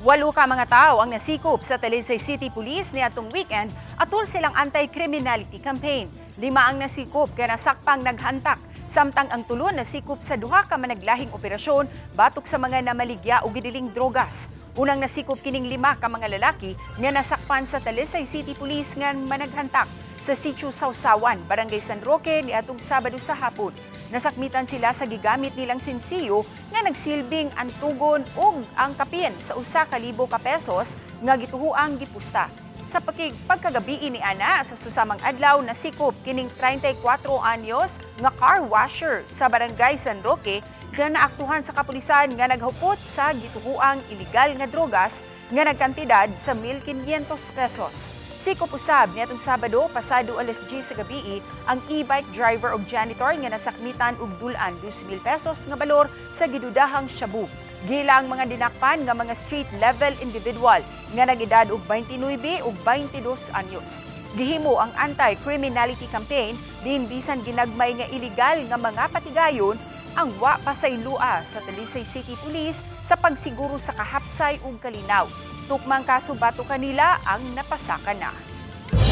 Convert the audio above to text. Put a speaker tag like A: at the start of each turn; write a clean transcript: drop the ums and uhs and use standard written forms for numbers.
A: Walo ka mga tao ang nasikop sa Talisay City Police niadtong weekend atol silang anti-criminality campaign. Lima ang nasikop kay nasakpang naghantak, samtang ang tulo nasikop sa duha ka managlahing operasyon batok sa mga namaligya o gidiling drogas. Unang nasikop kining lima ka mga lalaki nga nasakpan sa Talisay City Police nga managhantak sa Sitio Sausawan, Barangay San Roque niadtong Sabado sa hapon. Nasakmitan sila sa gigamit nilang sinsiyo nga nagsilbing antugon ug ang kapin sa 1,000 ka pesos nga gituhuang gipusta. Sa pagkagabii ni ana sa susamang adlaw, nasikop kining 34 anyos nga car washer sa Barangay San Roque nga naaktuhan sa kapulisan nga naghupot sa gituhuang iligal nga drogas nga nagkantidad sa 1,500 pesos. Sikop usab niadtong Sabado pasado alas 10 sa gabi ang e-bike driver ug janitor nga nasakmitan og dul-an 2,000 pesos nga balor sa gidudahang shabu. Gila ang mga dinakpan nga mga street level individual nga nag-edad og 29 ug 22 anyos. Gihimo ang anti-criminality campaign diin bisan ginagmay nga iligal nga mga patigayon ang wa pasaylua sa Talisay City Police sa pagsiguro sa kahapsay ug kalinaw. Tukmang kaso batok kanila ang napasaka na.